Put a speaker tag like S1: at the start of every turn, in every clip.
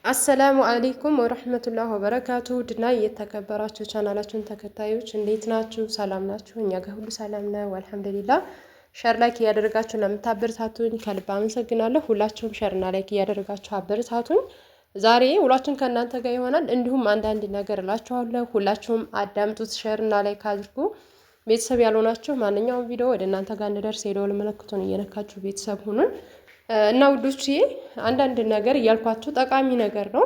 S1: السلام عليكم ورحمة الله وبركاته ድና እየተከበራችሁ ቻናላችሁን ተከታዮች እንዴት ናችሁ? ሰላም ናችሁ? እኛ ጋር ሁሉ ሰላም ነው الحمد لله። share like እያደረጋችሁ ለምታበረታቱኝ ከልብ አመሰግናለሁ። ሁላችሁም share ና like እያደረጋችሁ አበረታቱኝ። ዛሬ ውሏችን ከእናንተ ጋር ይሆናል። እንዲሁም አንዳንድ ነገር እላችኋለሁ። ሁላችሁም አዳምጡት፣ share ና like አድርጉ። ቤተሰብ ያልሆናችሁ ማንኛውም ቪዲዮ ወደ እናንተ ጋር እንዲደርስ የደወል ምልክቱን እየነካችሁ ቤተሰብ ሁኑን። እና ውዶችዬ አንዳንድ ነገር እያልኳችሁ ጠቃሚ ነገር ነው።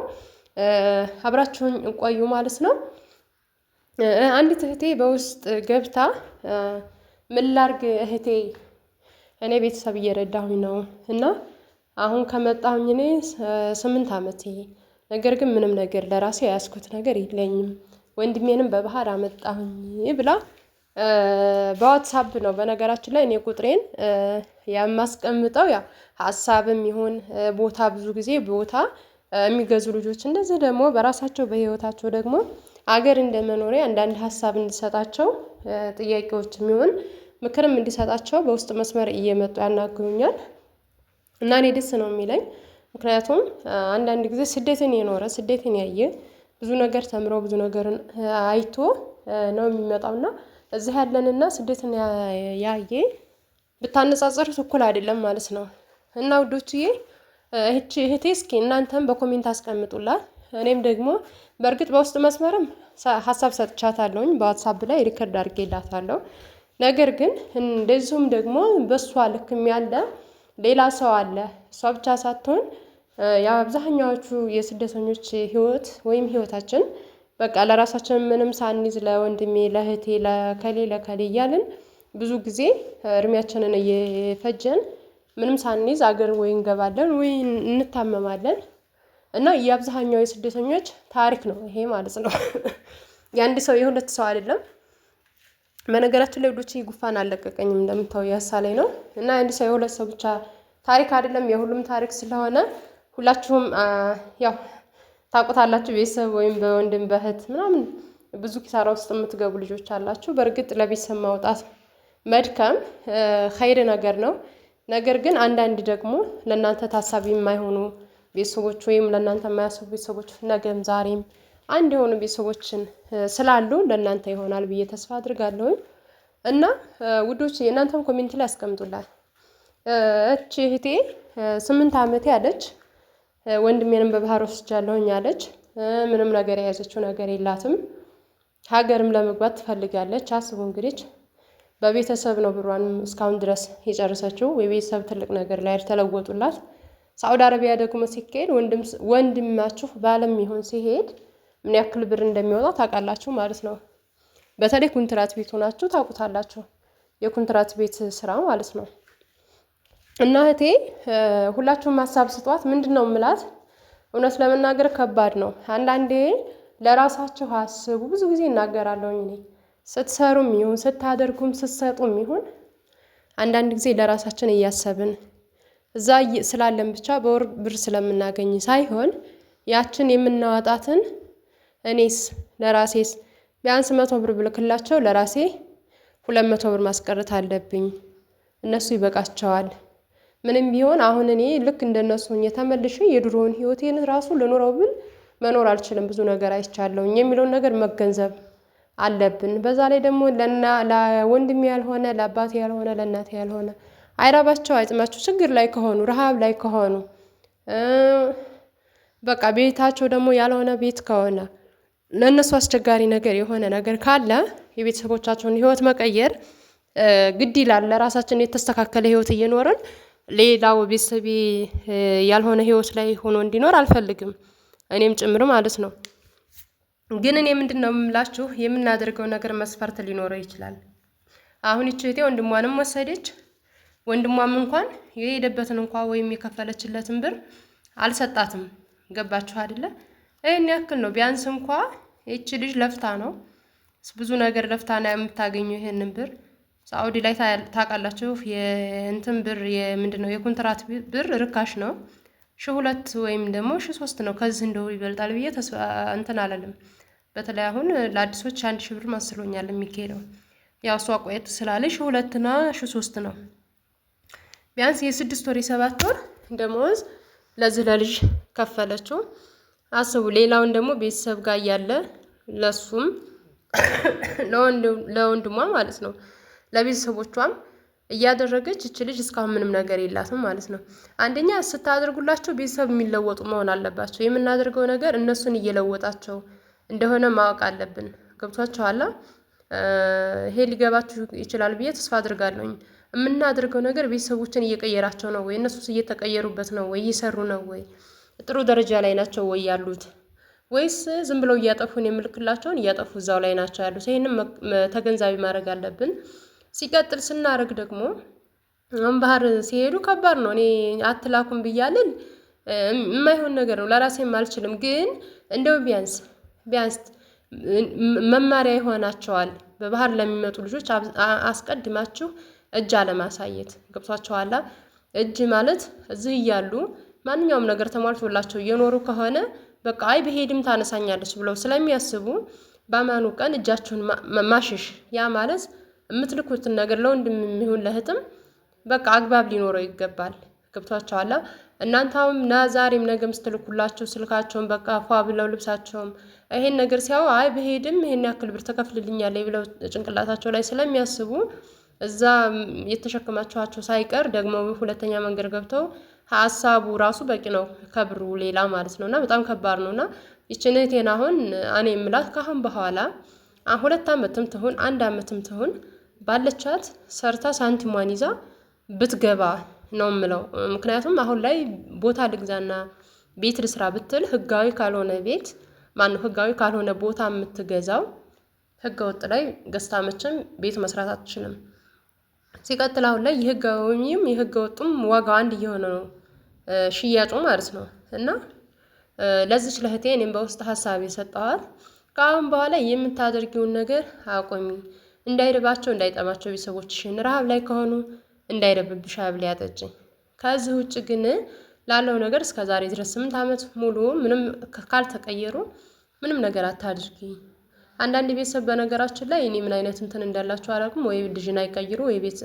S1: አብራችሁኝ ቆዩ ማለት ነው። አንዲት እህቴ በውስጥ ገብታ ምን ላርግ እህቴ፣ እኔ ቤተሰብ እየረዳሁኝ ነው እና አሁን ከመጣሁኝ እኔ 8 ዓመቴ፣ ነገር ግን ምንም ነገር ለራሴ የያዝኩት ነገር የለኝም፣ ወንድሜንም በባህር አመጣሁኝ ብላ በዋትሳፕ ነው። በነገራችን ላይ እኔ ቁጥሬን የማስቀምጠው ያው ሀሳብም ይሁን ቦታ ብዙ ጊዜ ቦታ የሚገዙ ልጆች እንደዚህ ደግሞ በራሳቸው በህይወታቸው ደግሞ አገር እንደመኖሪያ አንዳንድ ሀሳብ እንዲሰጣቸው ጥያቄዎችም ይሁን ምክርም እንዲሰጣቸው በውስጥ መስመር እየመጡ ያናግሩኛል። እና እኔ ደስ ነው የሚለኝ። ምክንያቱም አንዳንድ ጊዜ ስደትን የኖረ ስደትን ያየ ብዙ ነገር ተምሮ ብዙ ነገርን አይቶ ነው የሚመጣውና እዚህ ያለንና ስደትን ያየ ብታነጻጽሩት እኩል አይደለም ማለት ነው። እና ውዶችዬ እህቺ እህቴ እስኪ እናንተም በ comment አስቀምጡላት። እኔም ደግሞ በእርግጥ በውስጥ መስመርም ሀሳብ ሰጥቻታለሁኝ በዋትሳፕ ላይ record አድርጌላታለሁ። ነገር ግን እንደዚሁም ደግሞ በእሷ ልክም ያለ ሌላ ሰው አለ። እሷ ብቻ ሳትሆን የአብዛኛዎቹ የስደተኞች ህይወት ወይም ህይወታችን በቃ ለራሳችን ምንም ሳንይዝ ለወንድሜ፣ ለእህቴ፣ ለከሌ ለከሌ እያልን ብዙ ጊዜ እድሜያችንን እየፈጀን ምንም ሳንይዝ አገር ወይ እንገባለን ወይ እንታመማለን። እና የአብዛኛው የስደተኞች ታሪክ ነው ይሄ ማለት ነው። የአንድ ሰው የሁለት ሰው አይደለም። በነገራችን ላይ ውዶቼ ጉፋን አልለቀቀኝም እንደምታው ያሳለኝ ነው። እና የአንድ ሰው የሁለት ሰው ብቻ ታሪክ አይደለም፣ የሁሉም ታሪክ ስለሆነ ሁላችሁም ያው ታውቁታላችሁ። ቤተሰብ ወይም በወንድም በእህት ምናምን ብዙ ኪሳራ ውስጥ የምትገቡ ልጆች አላችሁ። በእርግጥ ለቤተሰብ ማውጣት መድከም ኸይር ነገር ነው። ነገር ግን አንዳንድ ደግሞ ለእናንተ ታሳቢ የማይሆኑ ቤተሰቦች ወይም ለእናንተ የማያስቡ ቤተሰቦች ነገም ዛሬም አንድ የሆኑ ቤተሰቦችን ስላሉ ለእናንተ ይሆናል ብዬ ተስፋ አድርጋለሁኝ። እና ውዶች የእናንተም comment ላይ አስቀምጡላት። እቺ እህቴ 8 ዓመቴ አለች። ወንድሜንም በባህር ወስጃለሁኝ አለች። ምንም ነገር የያዘችው ነገር የላትም። ሀገርም ለመግባት ትፈልጋለች። አስቡ እንግዲህ በቤተሰብ ነው ብሯን እስካሁን ድረስ የጨረሰችው። የቤተሰብ ትልቅ ነገር ላይ ተለወጡላት። ሳዑዲ አረቢያ ደግሞ ሲካሄድ ወንድማችሁ ባለም ይሁን ሲሄድ ምን ያክል ብር እንደሚወጣ ታውቃላችሁ ማለት ነው። በተለይ ኩንትራት ቤት ሆናችሁ ታውቁታላችሁ። የኩንትራት ቤት ስራ ማለት ነው። እና እህቴ ሁላችሁም ሀሳብ ስጧት። ምንድን ነው ምላት፣ እውነት ለመናገር ከባድ ነው። አንዳንዴ ለራሳችሁ አስቡ። ብዙ ጊዜ እናገራለሁኝ እኔ ስትሰሩም ይሁን ስታደርጉም ስትሰጡም ይሁን አንዳንድ ጊዜ ለራሳችን እያሰብን እዛ ስላለን ብቻ በወር ብር ስለምናገኝ ሳይሆን ያችን የምናወጣትን እኔስ ለራሴስ ቢያንስ 100 ብር ብልክላቸው ለራሴ 200 ብር ማስቀረት አለብኝ። እነሱ ይበቃቸዋል። ምንም ቢሆን አሁን እኔ ልክ እንደነሱ ሆኜ ተመልሼ የድሮውን ህይወቴን ራሱ ልኖረው ብል መኖር አልችልም። ብዙ ነገር አይቻለሁኝ የሚለውን ነገር መገንዘብ አለብን። በዛ ላይ ደግሞ ለወንድሜ ያልሆነ ለአባቴ ያልሆነ ለእናቴ ያልሆነ አይራባቸው አይጥማቸው ችግር ላይ ከሆኑ ረሃብ ላይ ከሆኑ በቃ ቤታቸው ደግሞ ያልሆነ ቤት ከሆነ ለእነሱ አስቸጋሪ ነገር የሆነ ነገር ካለ የቤተሰቦቻቸውን ህይወት መቀየር ግድ ይላል። ለራሳችን የተስተካከለ ህይወት እየኖርን ሌላው ቤተሰቤ ያልሆነ ህይወት ላይ ሆኖ እንዲኖር አልፈልግም፣ እኔም ጭምር ማለት ነው። ግን እኔ ምንድን ነው የምላችሁ የምናደርገው ነገር መስፈርት ሊኖረው ይችላል። አሁን ይህች እህቴ ወንድሟንም ወሰደች። ወንድሟም እንኳን የሄደበትን እንኳ ወይም የከፈለችለትን ብር አልሰጣትም። ገባችሁ አይደለ? ይህን ያክል ነው። ቢያንስ እንኳ ይቺ ልጅ ለፍታ ነው ብዙ ነገር ለፍታ ነው የምታገኘው ይሄንን ብር። ሳዑዲ ላይ ታውቃላችሁ የእንትን ብር የምንድን ነው የኮንትራት ብር ርካሽ ነው። 2000 ወይም ደግሞ 3000 ነው። ከዚህ እንደው ይበልጣል ብዬ ተስፋ እንትን አላለም። በተለይ አሁን ለአዲሶች 1000 ብር መስሎኛል የሚካሄደው። ያው እሷ ቆየት ስላለ 2000 እና 3000 ነው። ቢያንስ የ6 ወር የ7 ወር ደመወዝ ለዚህ ለልጅ ከፈለችው። አስቡ። ሌላውን ደግሞ ቤተሰብ ጋር እያለ ለሱም ለወንድሟ ማለት ነው ለቤተሰቦቿም እያደረገች እች ልጅ እስካሁን ምንም ነገር የላትም ማለት ነው። አንደኛ ስታደርጉላቸው ቤተሰብ የሚለወጡ መሆን አለባቸው። የምናደርገው ነገር እነሱን እየለወጣቸው እንደሆነ ማወቅ አለብን። ገብቷችኋል? ይሄ ሊገባችሁ ይችላል ብዬ ተስፋ አድርጋለሁኝ። የምናደርገው ነገር ቤተሰቦችን እየቀየራቸው ነው ወይ? እነሱስ እየተቀየሩበት ነው ወይ? እየሰሩ ነው ወይ? ጥሩ ደረጃ ላይ ናቸው ወይ ያሉት? ወይስ ዝም ብለው እያጠፉን የምልክላቸውን እያጠፉ እዛው ላይ ናቸው ያሉት? ይህንም ተገንዛቢ ማድረግ አለብን። ሲቀጥል ስናደርግ ደግሞ አሁን ባህር ሲሄዱ ከባድ ነው። እኔ አትላኩም ብያልን የማይሆን ነገር ነው፣ ለራሴም አልችልም። ግን እንደው ቢያንስ ቢያንስ መማሪያ ይሆናቸዋል። በባህር ለሚመጡ ልጆች አስቀድማችሁ እጅ አለማሳየት ገብቷችኋላ። እጅ ማለት እዚህ እያሉ ማንኛውም ነገር ተሟልቶላቸው እየኖሩ ከሆነ በቃ አይ ብሄድም ታነሳኛለች ብለው ስለሚያስቡ በአማኑ ቀን እጃችሁን ማሸሽ ያ ማለት የምትልኩትን ነገር ለወንድም የሚሆን ለእህትም በቃ አግባብ ሊኖረው ይገባል። ገብቷቸዋል። እናንተ አሁን ና ዛሬም ነገም ስትልኩላቸው ስልካቸውን በቃ ፏ ብለው ልብሳቸውም ይሄን ነገር ሲያዩ አይ ብሄድም ይሄን ያክል ብር ተከፍልልኛለች ብለው ጭንቅላታቸው ላይ ስለሚያስቡ እዛ የተሸከማችኋቸው ሳይቀር ደግሞ ሁለተኛ መንገድ ገብተው ሀሳቡ ራሱ በቂ ነው ከብሩ ሌላ ማለት ነው። እና በጣም ከባድ ነው። እና ይችን እህቴን አሁን እኔ የምላት ካሁን በኋላ 2 አመትም ትሁን 1 አመትም ትሁን ባለቻት ሰርታ ሳንቲሟን ይዛ ብትገባ ነው የምለው። ምክንያቱም አሁን ላይ ቦታ ልግዛና ቤት ልስራ ብትል ህጋዊ ካልሆነ ቤት ማነው ህጋዊ ካልሆነ ቦታ የምትገዛው ህገ ወጥ ላይ ገዝታ መቼም ቤት መስራት አትችልም። ሲቀጥል አሁን ላይ የህጋዊም የህገ ወጡም ዋጋው አንድ እየሆነ ነው ሽያጩ ማለት ነው። እና ለዚች ለህቴ እኔም በውስጥ ሀሳብ የሰጠኋት ከአሁን በኋላ የምታደርጊውን ነገር አቁሚ፣ እንዳይርባቸው እንዳይጠማቸው ቤተሰቦችሽን ረሃብ ላይ ከሆኑ እንዳይረብብሽ አብሊ አጠጪ። ከዚህ ውጭ ግን ላለው ነገር እስከ ዛሬ ድረስ 8 ዓመት ሙሉ ምንም ካልተቀየሩ ምንም ነገር አታድርጊ። አንዳንድ ቤተሰብ በነገራችን ላይ እኔ ምን አይነት እንትን እንዳላቸው አላውቅም። ወይ ልጅን አይቀይሩ ወይ ቤት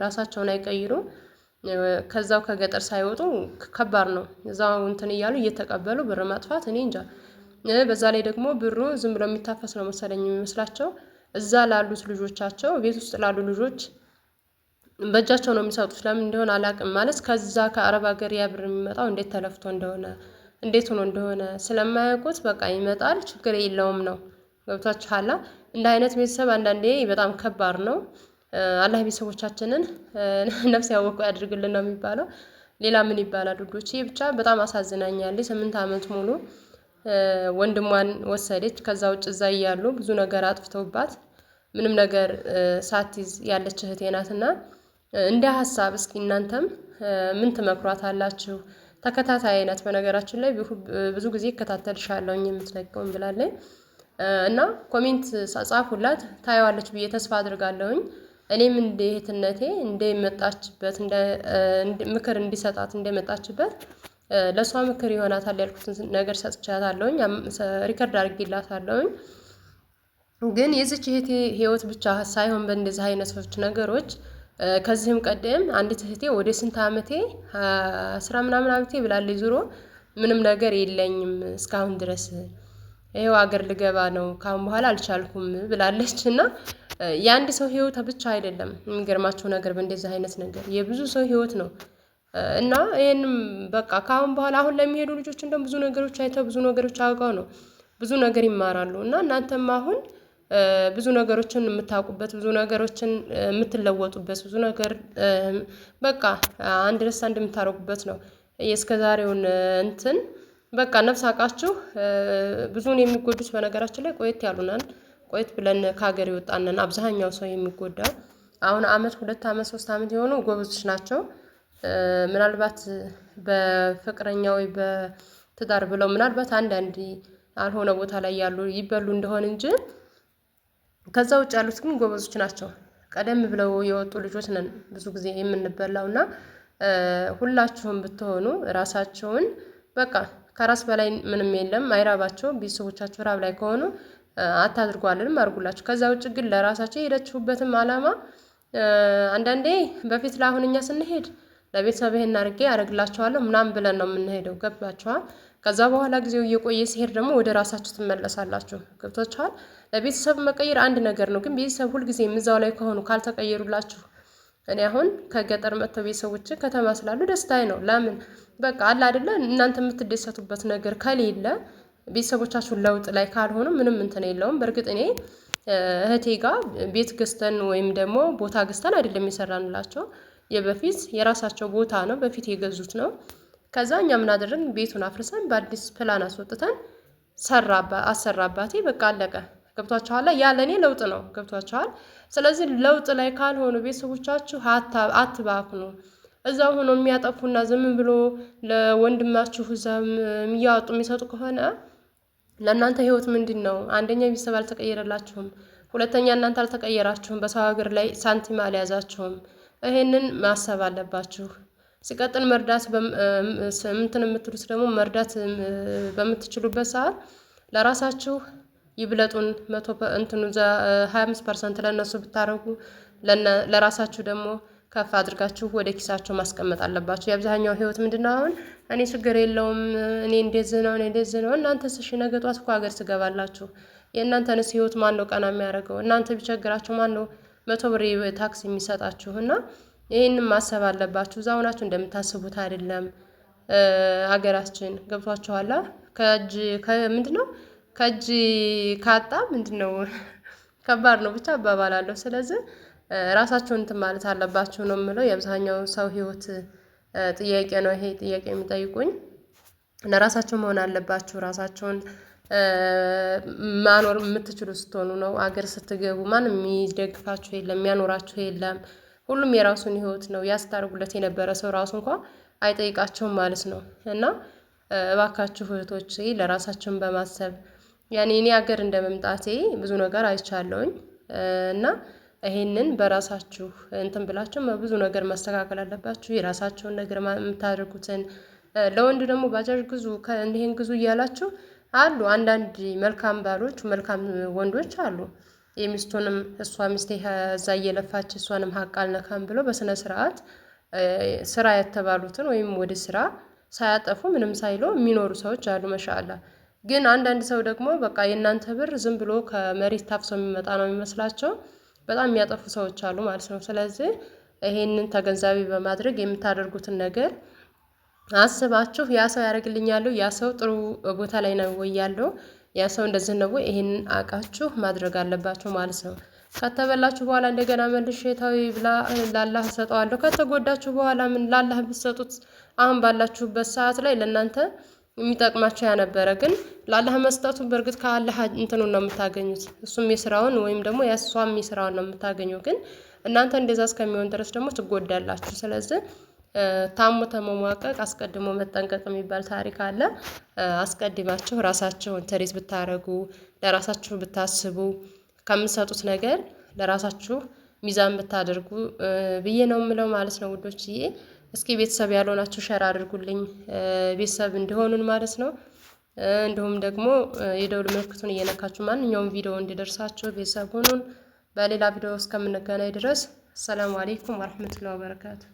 S1: ራሳቸውን አይቀይሩ። ከዛው ከገጠር ሳይወጡ ከባድ ነው። እዛው እንትን እያሉ እየተቀበሉ ብር ማጥፋት እኔ እንጃ። በዛ ላይ ደግሞ ብሩ ዝም ብሎ የሚታፈስ ነው መሰለኝ የሚመስላቸው። እዛ ላሉት ልጆቻቸው ቤት ውስጥ ላሉ ልጆች በእጃቸው ነው የሚሰጡት። ለምን እንደሆነ አላውቅም። ማለት ከዛ ከአረብ ሀገር ያ ብር የሚመጣው እንዴት ተለፍቶ እንደሆነ እንዴት ሆኖ እንደሆነ ስለማያውቁት በቃ ይመጣል፣ ችግር የለውም ነው። ገብቷችኋላ? እንደ አይነት ቤተሰብ አንዳንዴ በጣም ከባድ ነው። አላህ ቤተሰቦቻችንን ነፍስ ያወቁ ያድርግልን ነው የሚባለው። ሌላ ምን ይባላል ውዶቼ? ብቻ በጣም አሳዝናኛለች። 8 ዓመት ሙሉ ወንድሟን ወሰደች። ከዛ ውጭ እዛ እያሉ ብዙ ነገር አጥፍተውባት ምንም ነገር ሳትይዝ ያለች እህቴ ናትና እንደ ሀሳብ እስኪ እናንተም ምን ትመክሯት አላችሁ? ተከታታይ አይነት በነገራችን ላይ ብዙ ጊዜ እከታተልሻለሁኝ የምትለቀውን ብላለኝ እና comment ጻፉላት ታየዋለች ብዬ ተስፋ አድርጋለሁኝ። እኔም እንደ እህትነቴ እንደመጣችበት ምክር እንዲሰጣት እንደመጣችበት ለእሷ ምክር ይሆናታል ያልኩትን ነገር ሰጥቻታለሁኝ። record አድርጌላታለሁኝ። ግን የዚች እህቴ ህይወት ብቻ ሳይሆን በእንደዚህ አይነቶች ነገሮች ከዚህም ቀደም አንዲት እህቴ ወደ ስንት ዓመቴ አስራ ምናምን ዓመቴ ብላለች። ዙሮ ምንም ነገር የለኝም እስካሁን ድረስ ይኸው አገር ልገባ ነው ካሁን በኋላ አልቻልኩም ብላለች። እና የአንድ ሰው ህይወት ብቻ አይደለም የሚገርማቸው ነገር በእንደዚህ አይነት ነገር የብዙ ሰው ህይወት ነው። እና ይሄንም በቃ ከአሁን በኋላ አሁን ለሚሄዱ ልጆች እንደውም ብዙ ነገሮች አይተው ብዙ ነገሮች አውቀው ነው ብዙ ነገር ይማራሉ። እና እናንተም አሁን ብዙ ነገሮችን የምታውቁበት ብዙ ነገሮችን የምትለወጡበት ብዙ ነገር በቃ አንድ ደስታ እንደምታደርጉበት ነው። የእስከዛሬውን እንትን በቃ ነፍስ አውቃችሁ ብዙውን የሚጎዱት በነገራችን ላይ ቆየት ያሉናል ቆየት ብለን ከሀገር የወጣንን አብዛኛው ሰው የሚጎዳው አሁን አመት 2 አመት 3 አመት የሆኑ ጎበዞች ናቸው። ምናልባት በፍቅረኛ ወይ በትዳር ብለው ምናልባት አንዳንድ አልሆነ ቦታ ላይ ያሉ ይበሉ እንደሆን እንጂ ከዛ ውጭ ያሉት ግን ጎበዞች ናቸው። ቀደም ብለው የወጡ ልጆች ነን ብዙ ጊዜ የምንበላው እና ሁላችሁም ብትሆኑ ራሳቸውን በቃ ከራስ በላይ ምንም የለም። አይራባቸው ቤተሰቦቻቸው ራብ ላይ ከሆኑ አታድርጓልንም አድርጉላችሁ። ከዛ ውጭ ግን ለራሳቸው የሄዳችሁበትም አላማ አንዳንዴ በፊት ለአሁን እኛ ስንሄድ ለቤተሰብ ይሄን አድርጌ አደርግላቸዋለሁ ምናምን ብለን ነው የምንሄደው። ገብቷችኋል? ከዛ በኋላ ጊዜው እየቆየ ሲሄድ ደግሞ ወደ ራሳችሁ ትመለሳላችሁ። ገብቷችኋል? ለቤተሰብ መቀየር አንድ ነገር ነው፣ ግን ቤተሰብ ሁልጊዜ እዛው ላይ ከሆኑ ካልተቀየሩላችሁ እኔ አሁን ከገጠር መጥተው ቤተሰቦች ከተማ ስላሉ ደስታዬ ነው። ለምን በቃ አለ አይደለ እናንተ የምትደሰቱበት ነገር ከሌለ ቤተሰቦቻችሁን ለውጥ ላይ ካልሆኑ ምንም እንትን የለውም። በእርግጥ እኔ እህቴ ጋር ቤት ገዝተን ወይም ደግሞ ቦታ ገዝተን አይደለም የሰራንላቸው። የበፊት የራሳቸው ቦታ ነው፣ በፊት የገዙት ነው። ከዛ እኛ ምን አደረግን? ቤቱን አፍርሰን በአዲስ ፕላን አስወጥተን አሰራባቴ። በቃ አለቀ። ገብቷችኋል? ያ ለእኔ ለውጥ ነው። ገብቷችኋል? ስለዚህ ለውጥ ላይ ካልሆኑ ቤተሰቦቻችሁ አትባክኑ። እዛው ሆኖ የሚያጠፉና ዝም ብሎ ለወንድማችሁ እዛም እያወጡ የሚሰጡ ከሆነ ለእናንተ ህይወት ምንድን ነው? አንደኛ ቤተሰብ አልተቀየረላችሁም፣ ሁለተኛ እናንተ አልተቀየራችሁም፣ በሰው ሀገር ላይ ሳንቲም አልያዛችሁም። ይሄንን ማሰብ አለባችሁ። ሲቀጥል መርዳት እንትን የምትሉት ደግሞ መርዳት በምትችሉበት ሰዓት ለራሳችሁ ይብለጡን መቶ እንትኑ 25% ለእነሱ ብታደርጉ ለራሳችሁ ደግሞ ከፍ አድርጋችሁ ወደ ኪሳችሁ ማስቀመጥ አለባችሁ። የአብዛኛው ህይወት ምንድነው? አሁን እኔ ችግር የለውም እኔ እንደዚህ ነው እኔ እንደዚህ ነው። እናንተስ እሺ ነገ ጧት እኮ ሀገር ትገባላችሁ። የእናንተንስ ህይወት ማን ነው ቀና የሚያደርገው? እናንተ ቢቸግራችሁ ማን ነው 100 ብር ታክሲ የሚሰጣችሁ? እና ይህንን ማሰብ አለባችሁ። እዛ ሆናችሁ እንደምታስቡት አይደለም። ሀገራችን ገብቷችኋላ? ከእጅ ምንድነው ከእጅ ካጣ ምንድነው ከባድ ነው ብቻ አባባላለሁ። ስለዚህ ራሳቸውን እንትን ማለት አለባቸው ነው የምለው። የአብዛኛው ሰው ህይወት ጥያቄ ነው ይሄ ጥያቄ የሚጠይቁኝ። ለራሳቸው መሆን አለባቸው። ራሳቸውን ማኖር የምትችሉ ስትሆኑ ነው። አገር ስትገቡ ማንም የሚደግፋችሁ የለም፣ የሚያኖራችሁ የለም። ሁሉም የራሱን ህይወት ነው ያስታርጉለት የነበረ ሰው ራሱ እንኳ አይጠይቃቸውም ማለት ነው። እና እባካችሁ እህቶች ለራሳቸውን በማሰብ ያኔ እኔ ሀገር እንደመምጣቴ ብዙ ነገር አይቻለሁኝ እና ይሄንን በራሳችሁ እንትን ብላችሁ ብዙ ነገር ማስተካከል አለባችሁ። የራሳቸውን ነገር የምታደርጉትን ለወንድ ደግሞ ባጃጅ ግዙ ይሄን ግዙ እያላችሁ አሉ። አንዳንድ መልካም ባሎች መልካም ወንዶች አሉ። የሚስቱንም እሷ ሚስቴ እዛ እየለፋች እሷንም ሀቅ አልነካም ብሎ በስነ ስርዓት ስራ የተባሉትን ወይም ወደ ስራ ሳያጠፉ ምንም ሳይሉ የሚኖሩ ሰዎች አሉ። መሻአላ ግን አንዳንድ ሰው ደግሞ በቃ የእናንተ ብር ዝም ብሎ ከመሬት ታፍሶ የሚመጣ ነው የሚመስላቸው። በጣም የሚያጠፉ ሰዎች አሉ ማለት ነው። ስለዚህ ይሄንን ተገንዛቢ በማድረግ የምታደርጉትን ነገር አስባችሁ ያ ሰው ያደርግልኛል፣ ያ ሰው ጥሩ ቦታ ላይ ነው ወይ ያለው፣ ያ ሰው እንደዚህ ነው ወይ፣ ይሄንን አውቃችሁ ማድረግ አለባችሁ ማለት ነው። ከተበላችሁ በኋላ እንደገና መልሼ ተው ብላ ላላህ እሰጠዋለሁ። ከተጎዳችሁ በኋላ ምን ላላህ ብትሰጡት አሁን ባላችሁበት ሰዓት ላይ ለእናንተ የሚጠቅማቸው ያነበረ ግን ለአላህ መስጠቱ በእርግጥ ከአላህ እንትኑን ነው የምታገኙት። እሱም የስራውን ወይም ደግሞ የእሷም የስራውን ነው የምታገኘው። ግን እናንተ እንደዛ እስከሚሆን ድረስ ደግሞ ትጎዳላችሁ። ስለዚህ ታሞ ተመሟቀቅ አስቀድሞ መጠንቀቅ የሚባል ታሪክ አለ። አስቀድማችሁ ራሳችሁን ትሬት ብታረጉ፣ ለራሳችሁ ብታስቡ፣ ከምትሰጡት ነገር ለራሳችሁ ሚዛን ብታደርጉ ብዬ ነው የምለው ማለት ነው ውዶችዬ። እስኪ ቤተሰብ ያልሆናችሁ share አድርጉልኝ ቤተሰብ እንዲሆኑን ማለት ነው። እንዲሁም ደግሞ የደውል ምልክቱን እየነካችሁ ማንኛውም ቪዲዮ እንዲደርሳችሁ ቤተሰብ ሁኑን። በሌላ ቪዲዮ እስከምንገናኝ ድረስ አሰላሙ አሌይኩም ወረሕመቱላሂ ወበረካቱ።